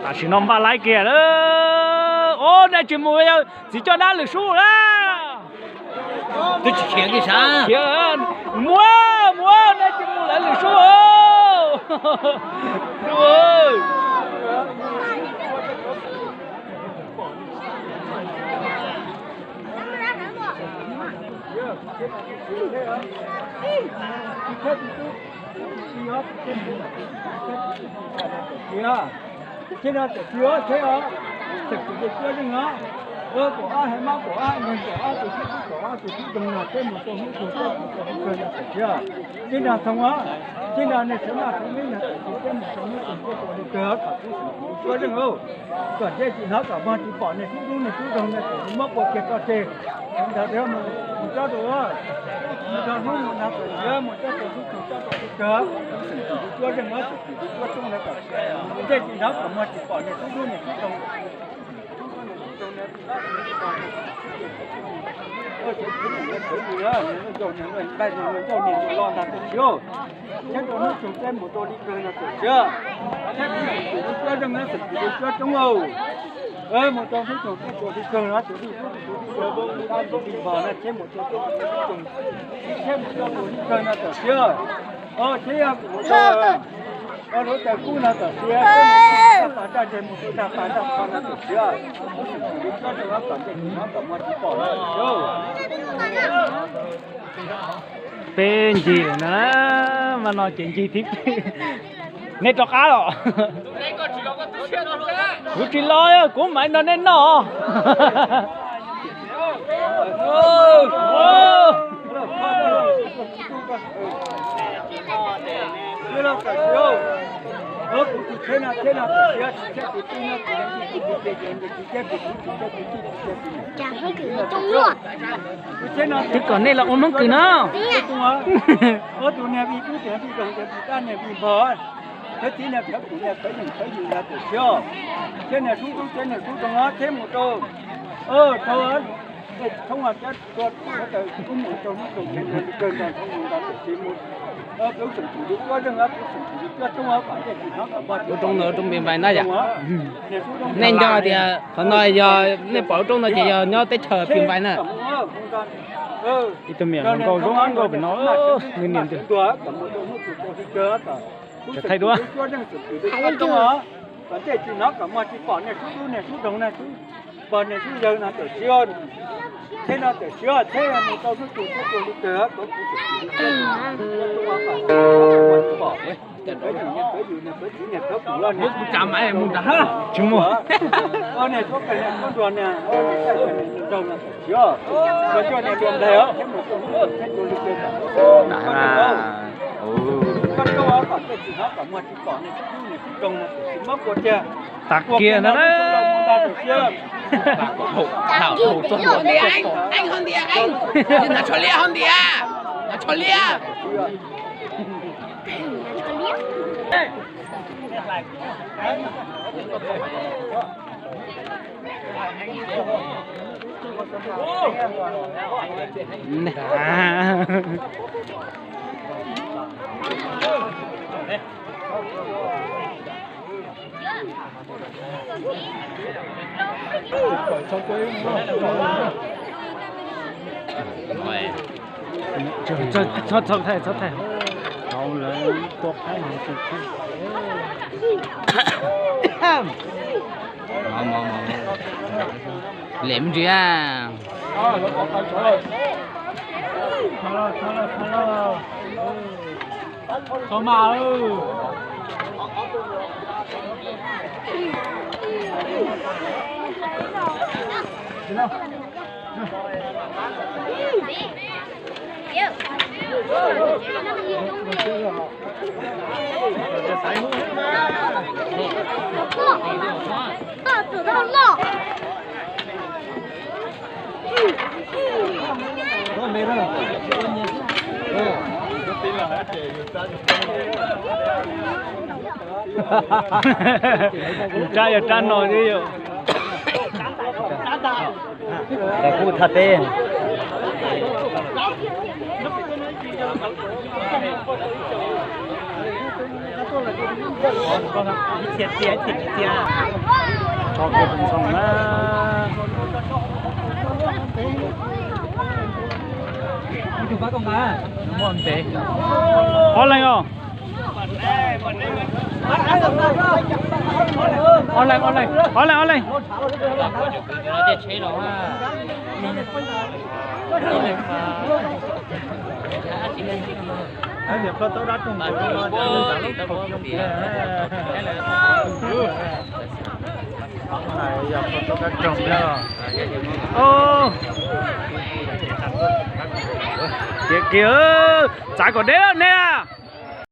Tam sim no npaj laib kiag lawm. Ob, nej tsis mus, txiv coj dab lwm sub na. Twb tsis khiav kiag sav. Khiav, mus, mus, nej tsis mus lawm lwm sub. Thiab no tam sim no thiab os, txawm kuv tus cuab zeej os, kaum ob hais mab kaum ob neeg kaum ob tus xib hwb kaum ob tus xib hwb no thiab mus rau hnub tug txaj tus tau hnub kawg no tam sim os. Thiab no thoob os, thiab no nej sawv maj sawv meb no tam sim thiab mus rau hnub tug txaj tus li kawg kom kuv tus cuab zeej os, kom ntsej tsis hnov kom mog tsis pom nej sub dub nej sub doog no tam sim muab pua kiag tso tseg. Ntawd mus cob rau, mus rau hnub mus no tam sim mus cob rau hnub tug txaj tus li kawg, kuv tus cuab zeej os, kuv tus cuab coob no tam sim ntsej tsis hnov kom mog tsis pom nej sub dub nej sub doog. Thiab rau hnub tug txaj mus rau li kawg no tam sim, thiab kuv tus cuab zeej os, kuv tus cuab coob os, mus rau hnub tug txaj tus li kawg no tus li tus li kawg tus li npog no thiab mus rau hnub tug, thiab mus rau tus li kawg no tam sim. Thiab yog kuv tus, lub taw kub no tam sim, pas ntaj ntseg mus rau ntaj pas ntaj qho no tam sim, kuv tus cuab zeej os, kom ntsej tsis hnov kom mog tsis pom no tam sim. Peb ncig lawm na, mas no ces ncig thib peb. Nej rov qab los? Kuv tsis los, kuv mam nrog nej noj. Twb kom nej los ua Hmoob Kws no. Ob tug niag vij dub tias vij doog tias vij dab niag vij npog, khawv txiv niag khawv kuv niag khawv yeem khawv yus niag tam sim, thiab niag sub dub thiab niag sub doog thiab mus rau, rau thoob thiab tua taws kub mus rau hnub rau ces mus li kawg nrog thoob mus nrog tam sim mus. Kuv tseem kuv tus cuab zeej os, kuv tseem kuv tus cuab coob os, kom ntsej tsis hnov kom mog tsis pom nej sub dub nej sub doog. Nej nco tias qhov no yog nej pom lub roob no ces yog nyob teb chaws Pis Npais na. Ib tug me nyuam hluas nkauj zoo nkauj pem no, niam ntws. Thaij duab. Kom ntsej tsis hnov kom mog tsis pom nej sub dub nej sub doog na, sub pog nej sub yawg no tam sim, thiab no tam sim thiab mus rau hnub tug txaj tus li kawg, kuv tus cuab zeej os, kuv tus cuab coob os, kom ntsej tsis hnov kom mog tsis pom nej sub dub nej sub doog na, sub pog nej sub yawg no tam sim. Muab kuv tsav mas mus nrad. Tsis muaj. Nej suab kawg nej suab nruag na, nej suab kawg nej nruag no tam sim, kom coj nej dua nplaig os, thiab mus rau hnub tug txaj tus li kawg tam sim. Koj rau kom ntsej tsis hnov kom mog tsis pom nej sub dub nej sub doog no tam sim muab pua kiag. Tag kiag ntawd na. Ntxhov liab, ntxhov liab. Txhob thaij, txhob thaij. Hauv lawv tua qaib hauv tua qaib. Lem ntsia. Rab yog rab no xwb yom. Kuj thaj teb. Ib txhia txia, ib txhia tsis txia. Tso kiag tus ntxhoo na. Ob leeg os. Ob leeg, ob leeg. Kiag kiag, txav kom deb nej.